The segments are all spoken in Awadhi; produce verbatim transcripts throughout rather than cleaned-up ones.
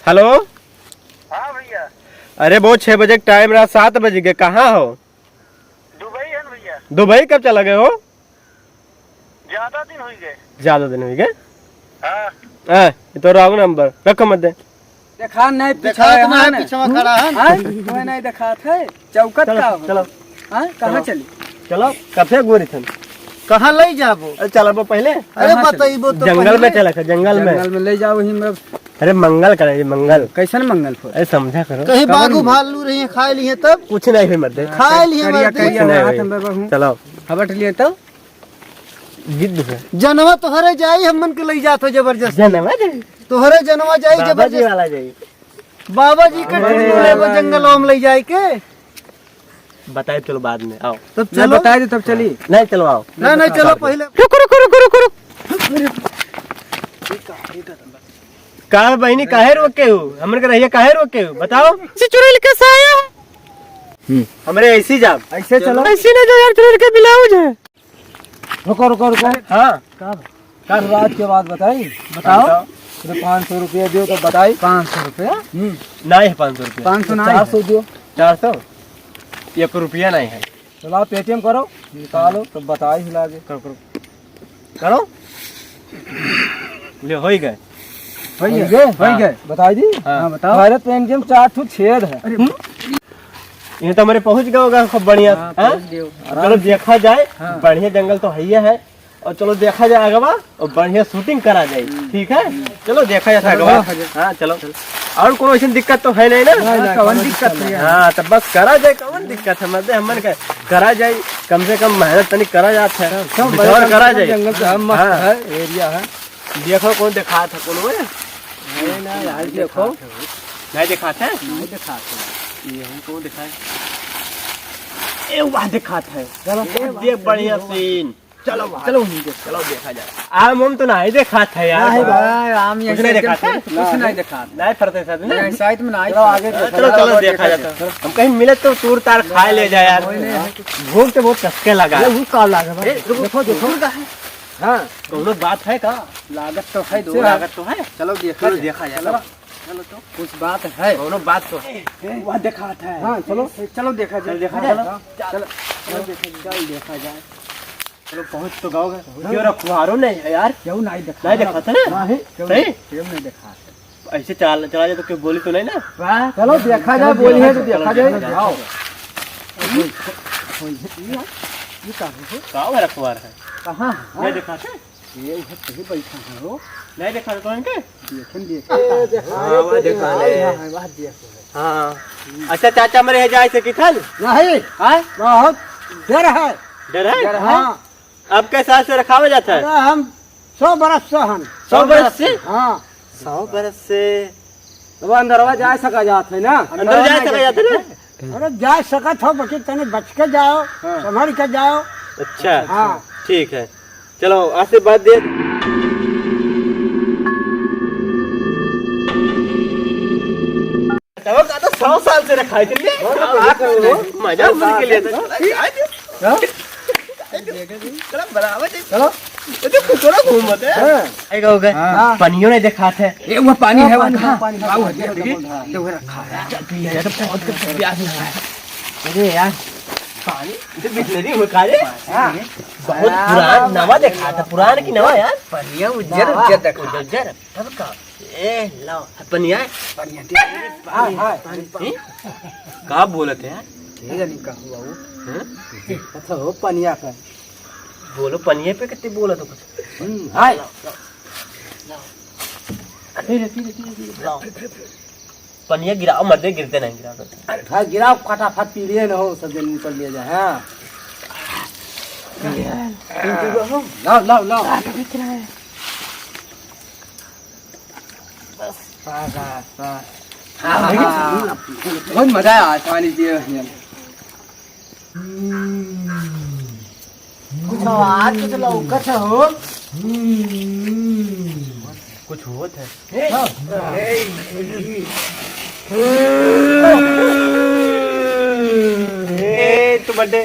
हेलो। हाँ भैया। अरे, बहुत छह बजे के टाइम रहा, सात बज गए, कहाँ हो? दुबई है ना भैया। दुबई कब चला गए हो? ज्यादा दिन हो गए। ज्यादा दिन हो गए? हाँ। हाँ, ये तो रॉन्ग नंबर, रखो मत दे। देखा नहीं, पीछा देखात है, ना हाँ है, ना। पीछवा खड़ा है ना। हाँ, कोई नहीं देखात है, चौकत चलो, का हो? चलो। हाँ, कहाँ चलो। चली? चलो, कब से गोरी थन? कहाँ ले जाबो? अरे, चलबो पहले। अरे, कहाँ चली? बताइबो तो जंगल में पहले। चला था, जंगल में। जंगल में ले जाओ ही में। अरे, मंगल करेंगे, मंगल। कैसन मंगल हो? अरे, समझा करो। कहीं कवन बाघू मंगल? भालू रही है, खाए लिए तब? कुछ नहीं हुई मत दे। खाए लिए करिया, मत दे। करिया कुछ नहीं हाथ हुई। में बाबू। चलो। हबट लिए तो? गिद्ध से। जनवा तोहरे जाई, हमन के लई जात हो जबरदस्ती। जनवा जाई? तोहरे जनवा जाई बाबा जी जबरदस्ती। वाला जाई। बाबा जी के बाबा जी टुटू लेबो वाला। जंगलवा में लई जाए के। बताए चलो बाद में, आओ। तब नहीं, चलो। बताए दे तब चली। नहीं, चलो आओ। नहीं, नहीं, चलो पहले। रुक, रुक, रुक, रुक, रुक। का बहिनी, काहे रोके हो? हमरे के रहिया काहे रोके हो? बताओ। से चुड़ैल के साया। हम्म। हमरे ऐसी जाब। ऐसे चलो। ऐसी ना जाओ यार, चुड़ैल के ब्लाउज है। रुको, रुको, रुको। हाँ। का? का? रात के बाद बताई? बताओ। बताओ। अरे, पाँच सौ रुपया दियो तो बताई। पाँच सौ रुपया? हम्म। नाहीं है पाँच सौ रुपया। पाँच सौ तो नाहीं चार सौ है। दियो। चार सौ? एक रुपया नाहीं है। चलो, आप Paytm करो, निकालो, तो बताई ही लागे। करो, करो। करो। ले, होई गए। होई गए? होई गए? हाँ। बताई दी? हाँ। हाँ, बताओ। भारत पेंट के में चार ठो छेद है। अरे, हम्म? ये तो हमरे पहुँच गए होगा खूब बढ़िया, हाँ, हाँ? पहुँच गए हो। चलो देखा जाए, हाँ। बढ़िया जंगल तो है ही है। और चलो देखा जाए अगवा और बढ़िया shooting करा जाए, हम्म। ठीक है? चलो देखा जाए चलो, अगवा। देखा जाए। हाँ, चलो। चलो। और कोनो ऐसी दिक्कत तो है नहीं ना? नहीं, नहीं, कौन कौन दिक्कत दिक्कत है? नहीं। हाँ, तो बस करा जाए, कौन दिक्कत है? मतलब हमन का करा जाए, कम से कम मेहनत तनी करा जात है। सब बिचौर बड़े करा जंगल, जाए। जंगल तो है, मस्त हाँ। है, area है। देखो कौन दिखात है, कौन है? नहीं, नहीं, यार, देखो। नहीं दिखात है? नहीं दिखात है। ये हमको दिखाए। ए, वाह दिखात है। चलो, ए, वाह, देख बढ़िया scene। चलो, चलो, वहीं देखो। चलो, देखा जाए। आम, आम तो नहीं देखात है यार। नहीं भाई, आम कुछ ये नहीं सब देखात है? कुछ नहीं देखात। नहीं फरते सब ना? नहीं, side में नहीं चलो, फरते। आगे देखो। चलो, चलो, चलो, देखा देखा जाए। जाए। हम कहीं मिले तो तूर तार खाए ले जाए यार। कोई नहीं है। भूख तो बहुत चस्के लगा। अरे, वो का लगा भाई? ए, रुको, देखो, देखो। भूख का है? हाँ। कौनो बात है का? लागत तो है दो। लागत तो है। चलो, देखा चलो, जाए। देखा जाए। चलो। चलो तो। कुछ बात है। कौनो बात तो है। ए, वह देखात है। हाँ, चलो। चलो, देखा जाए। चलो, देखा जाए। हाँ, चलो। चलो, देखा जाए। चल, देखा जाए। चलो, पहुँच तो गए। क्यों रखवारो नहीं है यार? क्यों नहीं देखा? नहीं देखा था ना? नहीं, क्यों सही? नहीं, क्यों नहीं देखा? ऐसे चल, चला जाए तो क्यों बोली तो नहीं ना? वाह। चलो, देखा जाए, चलो, बोली है तो देखा देखा जाए। जाए। आओ। ये, ये का है? का है रखवार है? कहाँ है? नहीं देखा था? ये उधर कहीं बैठा है वो। नहीं देखा था तो इनके? देखें, देखें। ए, देखा, हाँ, ये वहाँ तो देखा है, ले। यहाँ है, वहाँ देखो। हाँ। अच्छा चाचा, मेरे यहाँ जाए से किथन? नहीं। हाँ? बहुत डर है। डर है? डर है। हाँ। अब कैसा से रखावा जाता है? अरे हम सौ बरस से हन। सौ बरस से? हाँ। सौ बरस से? अब अंदरवा जा सका जात है ना? अंदर जा सका जात है ना? अरे जा सकत हो, बाकी तनी बच के जाओ, हाँ। संभल के जाओ। अच्छा। हाँ। ठीक है। चलो, आशीर्वाद दे। चलो, का तो सौ साल से रखा है तुमने। हाँ, हाँ, हाँ, हाँ। मजा उमर के लिए तो चला, हाँ? चला, बराबर है। चलो। ये तो कुछ ना घूमत है। हाँ। आएगा होगा। हाँ। पानियों नहीं देखात है। ये वो पानी है, हाँ, वो पानी, हाँ। पानी, हाँ, वो पानी, है, हाँ, देखो, हाँ। देखो, रखा है। चल, पी ले, यार, बहुत कुछ प्यास लगा है। अरे यार, पानी, ये तो बिसलेरी हुआ खा ले। हाँ। बहुत हाँ, पुरान, हाँ, नवा हाँ, देखात है, पुरान की नवा यार। पनिया उज्जर, नवा। उज्जर देखात। उज्जर, उज्जर। तब का? ए, लाओ, पनिया है? पनिया दे। हाँ, हाँ। पानी, पानी। हैं? का बोलत है यार? के जानी का हुआ वो? हैं? अच्छा हो पनिया का। बोलो, पनिया पे कितनी बोलत हो कुछ? हम्म, हाय। लाओ, लाओ, लाओ। पी ले, पी ले, पी ले, पी ले। लाओ। पनिया गिराओ, मर्दे, गिरते नहीं, गिराओ तो। अरे भाई, गिराओ, फटाफट पी लिए ना हो, सब जन निकल लिया जाए, हाँ। लाओ, लाओ, लाओ। बस, बस, बस। हाँ, हाँ, हाँ। बहुत मजा आया आज पानी पिए में। कुछ आवाज, कुछ लौकत है हो? कुछ होत है। ए, तू बड्डे।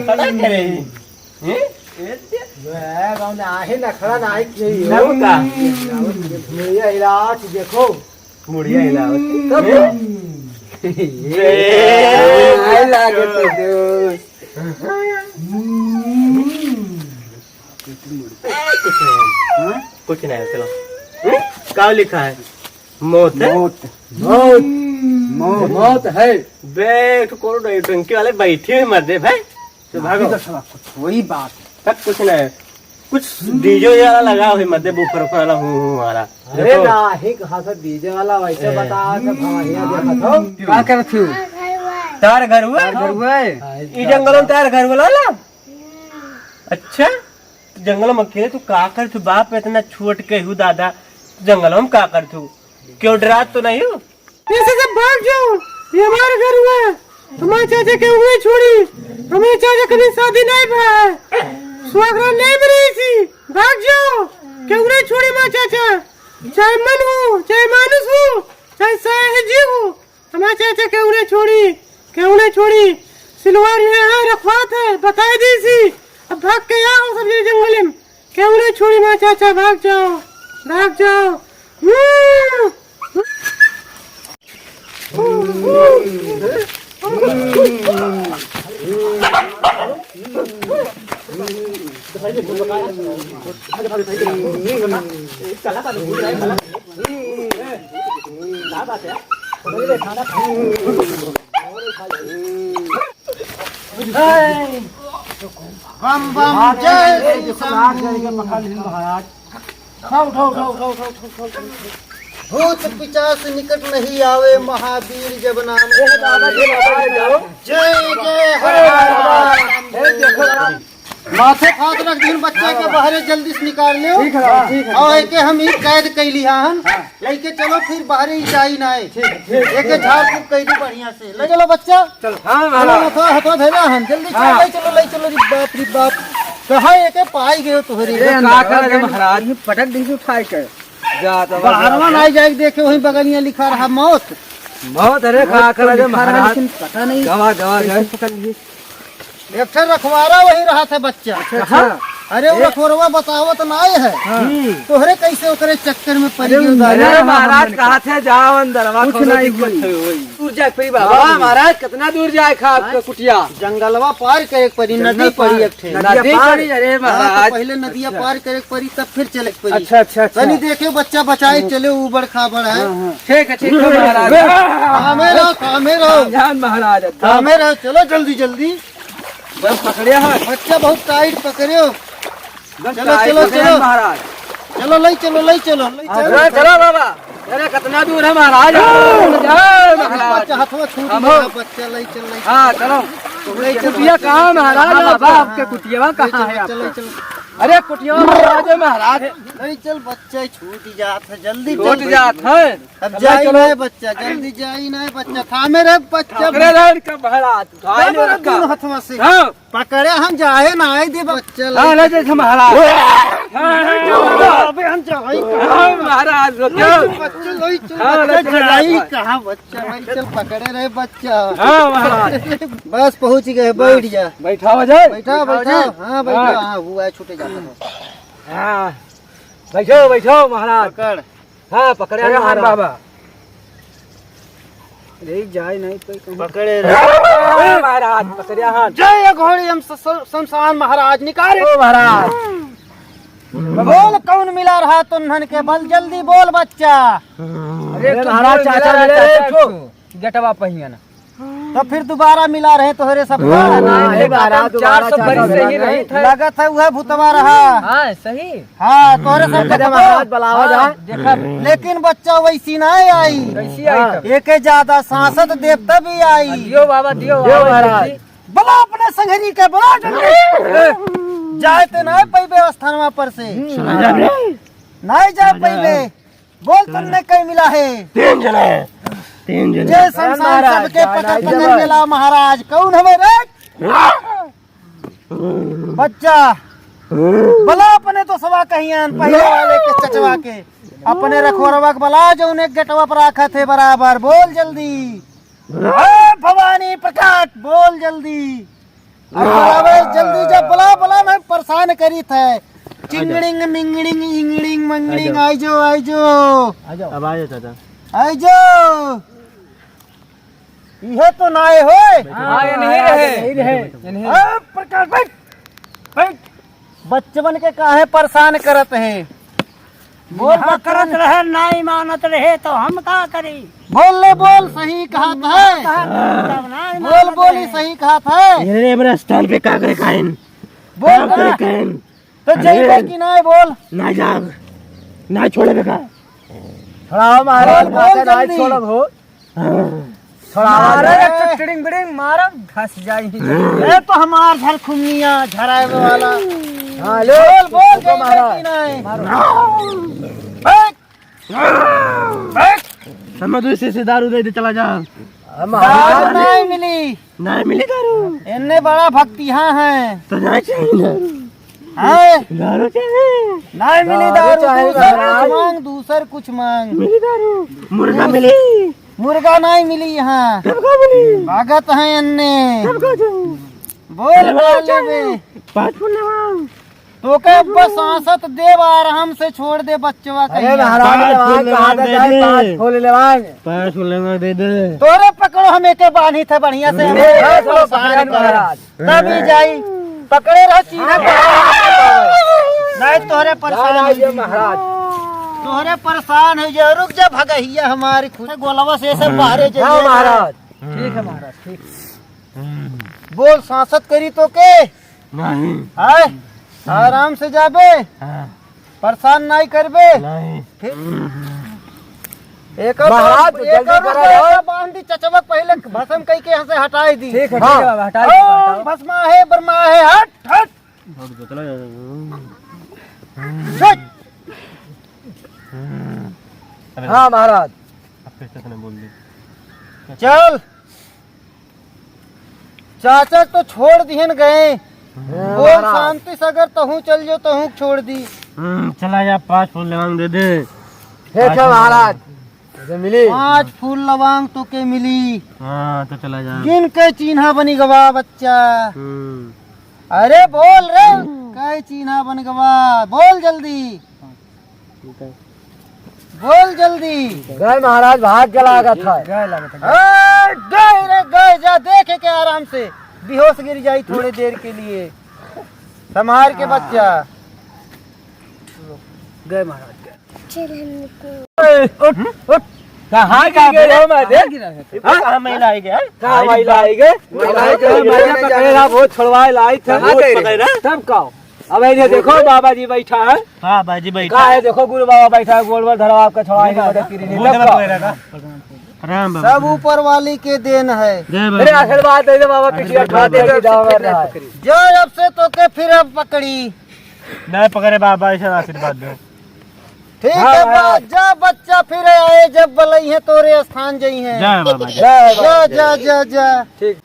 पता करे। हैं? वह गाँव में आहे नखड़ा नाही किए। ना वो का? मुड़िया हिलावत देखो। मुड़िया हिलावत। तब ये नाही लागत है दोस्त। कुछ नहीं, चलो। का लिखा है? मौत है? मौत। मौत। मौत। मौत है। बे, तो कौन है? टंकी वाले बैठे हुए मर दे भाई। तो भागो। अभी तो साला कुछ वही बात। तब कुछ नहीं। कुछ डीजे वाला लगा हुआ मत दे, बूफर उफर वाला हूँ, हूँ वाला। अरे देखो। नाही, कहाँ से डीजे वाला वैसे ए। बता, सब भवानिया देखत हो। का करत हो? तार घर हुआ? तार घर हुआ है? ई जंगल में तार घर वाला? अच्छा, जंगल में अकेले तू का करत हो? बाप इतना छोट के हूँ दादा, जंगल में का करत हो? क्यों डरात तो नहीं हो? ऐसे सब भाग जाओ, ये हमारा घर हुआ है। हमारे चाचा के हुए छोड़ी, हमारे चाचा कभी शादी नहीं भा है, सुहागरात नहीं बनी थी। भाग जाओ, केहू नहीं छोड़ी हमारे चाचा, चाहे मन हो, चाहे मानुस हो, चाहे साहे जी हो, हमारे चाचा केहू नहीं छोड़ी, केहू नहीं छोड़ी। सिलवार ये है, रखवात है, बताई दी सी। अब भाग के आओ सब ये जंगल में। केहू नहीं छोड़ी हमार चाचा, भाग जाओ, भाग जाओ। बम बम जय शंभू। उठाओ, उठाओ, उठाओ। भूत पिचास निकट नहीं आवे, महावीर जब नाम। जय जय हर हर। माथे हाथ रख दिन, बच्चा के बाहरे जल्दी से निकाल लियो। ठीक है, ठीक है। और एके हम ई कैद कैली हन। हाँ। लइके चलो, फिर बाहरे ई जाई ना है। ठीक, ठीक, एके ठीक। झाड़ फूक कइ दी बढ़िया से। ले चलो बच्चा। चल। हाँ, चलो, महाराज। हथवा, हथवा धरे हन। जल्दी चलो, हाँ। ले चलो, ले चलो, रे बाप, रे बाप। कहाँ एके पाई गयो तोहरे? अरे, का करे रे महाराज? ये पटक दी उठाई के। जा, तो बाहरवा बस। ना जाए, देखे वही बगलिया लिखा रहा मौत। मौत, अरे, मौत का तो करे रे लिखा रहा, महाराज? लेकिन पता नहीं गवा, गवा, कैसे गवा। पकड़ लिए। एक ठे रखवारा वही रहा था बच्चा। अच्छा, अच्छा। अरे, वो ए? रखवरवा बतावत नाय है। हाँ। हम्म। तोहरे कैसे ओकरे चक्कर में पड़ अरे, गयो, अरे, दादा? अरे, महाराज, कहा थे, जाओ अंदर, वहाँ कुछ कौनो नहीं दिक्कत कोई। है, वही। दूर जाए पड़ी बाबा। बाबा, महाराज, कितना दूर जाए खा आपका हाँ? कुटिया? जंगलवा पार करे के पड़ी, जंगल नदी पड़ी पार। एक ठे। नदिया नदी पार। पड़ी, अरे, हाँ, तो महाराज। पहले नदिया अच्छा। पार करे के पड़ी, तब फिर चले के पड़ी। अच्छा, अच्छा, अच्छा। तनी देखे बच्चा बचाए चले, ऊ बड़ खाबड़ है। हाँ, हाँ। ठीक है, ठीक है, महाराज। थामे रहो, थामे रहो। सावधान, महाराज, एकदम। थामे रहो, चलो जल्दी, जल्दी। बस पकड़े हाथ। बच्चा बहुत टाइट पकड़े हो। एकदम चलो, टाइट चलो, पकड़े चलो। महाराज। चलो, ले चलो, ले चलो, ले हाँ, चलो। चलो, चलो बाबा। अरे, कितना दूर है महाराज? जाओ, महाराज। बच्चा हाथवा छूट हम गया, हो। बच्चा ले चल, ले चल। हाँ, चलो। ले चल, कुटिया बच्चा, कहाँ ले चल। महाराज? हाँ, बाबा, हाँ, आपके हाँ। कुटिया कहाँ है चलो, आपका? चलो। अरे, कुटिया महाराज है महाराज। ले चल, बच्चा छूट जात है, जल्दी छूट चल। जात है। अब अब जाई चलो। ना बच्चा, जल्दी जाई ना बच्चा, थामे रे बच्चा। पकड़े रहे इनका महाराज, उठाए पकड़े नहीं रहे रखा। दोनों हथवा से। हाँ। पकड़े हम जाए ना आए दे बच्चा हाँ, ले। ले जैसे महाराज। हाँ, हाँ, हाँ। अबे हम जाई। हाँ, महाराज, रुको। ले चल बच्चा, ले चल हाँ, बच्चा, ले चल जाई महाराज। कहाँ बच्चा, ले चल पकड़े रहे बच्चा। हाँ, महाराज। बस पहुँच गए, बैठ जा। बैठावा जाए। बैठा, बैठा, हाँ, बैठा, हाँ। हाँ, हुआ है, छूटे जाता है। हाँ, बैठो, बैठो, महाराज। पकड़। हाँ, पकड़े पकड़े हाथ हाथ बाबा। बाबा। अरे, जाए नहीं तो कहीं। पकड़े रहे। ए, महाराज, पकड़े हाथ। जय घोड़ी हम स-, स-, शमशान महाराज, निकाले। ओ महाराज। बोल, कौन मिला रहा तुन्हन के बल, जल्दी बोल बच्चा। अरे, अरे, तो महाराज, बोल, चाचा, मिला रहा चाचा, चाचा, छो। गेटवा पहिया ना। तो फिर दोबारा मिला रहे तोहरे सब। हाँ, हाँ, नहीं, अरे बाबा, बारा, हम दोबारा चार सौ चार बरिस सौ से ही मिला रहे। रही थे। लगत है उहे भूतवा रहा। हाँ, सही। हाँ, तोहरे सब अरे देखो। महाराज, बुलावा हाँ, जा। देखा। लेकिन बच्चा वैसी ना आई। कैसी आई तब? एके ज्यादा सांसत देवता भी आई। दियो बाबा, दियो दियो बाबा, महाराज। जल्दी। बुला अपने संघरी के, बुला जल्दी। जाए ते ना पैबे स्थानवा पर से। हम्म। नहीं जा पैबे। बोल, तुमने कई मिला है? तीन जने। तीन जने। जय शमशान महाराज, सबके पकड़ पकड़ मिला महाराज। कौन हवे रे? बच्चा। बोला अपने तो सवा कहियान पहले वाले के चचवा के। अपने रखवरवा के बोला जो उन्हें गेटवा पर आखा थे बराबर। बोल जल्दी। हे भवानी प्रकट, बोल जल्दी। अरे बुलावे, जल्दी जा, बुला, बुला, मैं परेशान करी थे। चिंगड़िंग, मिंगड़िंग, इंगड़िंग, मंगड़िंग, आ जाओ। आई जो, आई जो। आ जाओ। अब आ जाओ चाचा। आई जो। यह तो नाय होए। हाँ, ये नहीं रहे। ये नहीं रहे। ए, प्रकाश, बैठ, बैठ। बच्चवन के काहे परेशान करत है? बोल, हाँ, बच्चवन। करत रहे, नाई मानत रहे, तो हम का करी? बोल ले, बोल, सही कहत है। तब नाई बोल, मानत बोली, रहे। सही कहत है। ये रे, मेरा स्थान पे का करे काइन? बोल, का करे बोल। काइन? तो अरे। जइबे कि नाय, बोल। ना जाब, ना छोड़बे का। छोड़ाओ महाराज, बोल, बोल माता नाय जल्दी। छोड़ब हो। हाँ। छोड़ाओ। मारे रे, ए। टुटड़िंग बिड़िंग मारब, धस जाई। ए, तो हमार झरखुमिया झराए वाला। हाँ, लो। बोल, बोल, बोल जइबे महाराज। कि नाय? मारो। बैठ। बैठ। हमें दो शीशी दारू दे दे, चला जा। हम दारू नाय मिली। नाय मिली दारू। इन्ने बड़ा भक्तिहा है। तो नाय चाहिए दारू। हैं? दारू चाहिए। नाय मिली दारू दारू, चाहे दूसर महाराज। कुछ मांग, दूसर कुछ मांग। मिली दारू। मुर्गा मिली। मुर्गा नाय मिली यहाँ। सबका मिली। भागत है इन्ने। सबका चाहिए। बोल, बोल बोल। चाहे। पाँच फुल लवांग। तोके बस सांसत देव आराम से छोड़ दे बच्चवा अरे कहिया। महाराज, पाँच फुल लवांग कहा था लवांग दे जाए, दे। पाँच फुल लवांग। पाँच फुल लवांग दे दे। तोरे पकड़ो, हम एके बांधी थे बढ़िया से, हम ए, एके ए, परेशान पकड़ो कर। महाराज। तब ही जाई, पकड़े रहो चीन्हा के। नहीं तोहरे परेशान राम हो आइए जी। महाराज। तोहरे परेशान हो जा, रुक जा भगहिया हमारी खुद गोलवा से, से बाहरे हाँ जाइए। महाराज। ठीक है महाराज, ठीक। बोल सांसत करी तोके। नहीं। आए, आराम से जाबे। हाँ। परेशान नाई करबे। नहीं। फिर एक और महाराज, एक जल्दी और करा एक यार। और बांध दी, चचवक पहले भस्म कई के यहाँ से हटाई दी। ठीक है, ठीक है हाँ। बाबा, हटाओ, हटाओ। ओम भस्मा है, ब्रह्मा है, हट, हट। हट। हाँ महाराज। अब फिर से तूने बोल दी। चल। चाचा तो छोड़ दिहन गए। हाँ, बोल महाराज। शांति से अगर तहूँ चल जो, तहूँ छोड़ दी। हम्म, चला जा, पाँच फूल लवांग दे दे। ठीक है महाराज, तो मिली। पाँच फूल लवांग तोके मिली। हाँ, तो चला जा। गिन के चीन्हा बनी गवा बच्चा। हम्म। अरे बोल रे, कै चीन्हा बन गवा, बोल जल्दी। बोल जल्दी। गए महाराज, भाग के लागत है। गए लागत है। ए, गए रे, गए, जा देखे के आराम से। बेहोश गिर जाई थोड़े देर के लिए। संभाल के बच्चा। गए महाराज, गए। ए, उठ, उठ। कहाँ गिर गए हो मारे? कहाँ गिरा है? हाँ? कहाँ महिला आई गए? कहाँ महिला आई गए? महिला आई गए, महिला पकड़े रहा, बहुत छोड़वाए लाई थे। कहाँ गए रे? तब का? अब ये देखो, बाबा जी बैठा है। हाँ, बाबा जी बैठा का है। है, देखो, गुरु बाबा बैठा है, गोड़ में धरवा आपका छोड़ा है, मदद के लिए। बोल दे, तब का? कोई रहेगा। राम बाबा। सब ऊपर वाली के देन है। जय बाबा। अरे, आशीर्वाद दे दे बाबा, पिछले आशीर्वाद दे दे। जाओ, रहा है। जय अब से तो के फिर अब पकड़ी। नहीं पकड़े बाबा, ऐसा आशीर्वाद दो। ठीक हाँ, है, हाँ। बा-, जा बच्चा फिर आए, जब बलई है तोरे स्थान जई है। जय बाबा, जय। जा, जा, जा, जा, जा। ठीक।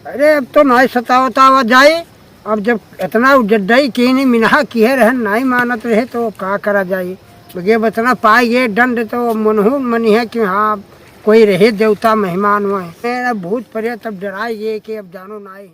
अरे, अब तो नाई सतावत आवत जाई। अब जब इतना उजड्डई की नहीं मिनहा किहे रहन, नाई मानत रहे, तो का करा जाई? ये अब इतना पाई, ये दंड तो मनहू मनी है कि हाँ, कोई रहे देवता मेहमान हुआ है। अब भूत प्रेत अब डराए ये कि अब जानो नाई।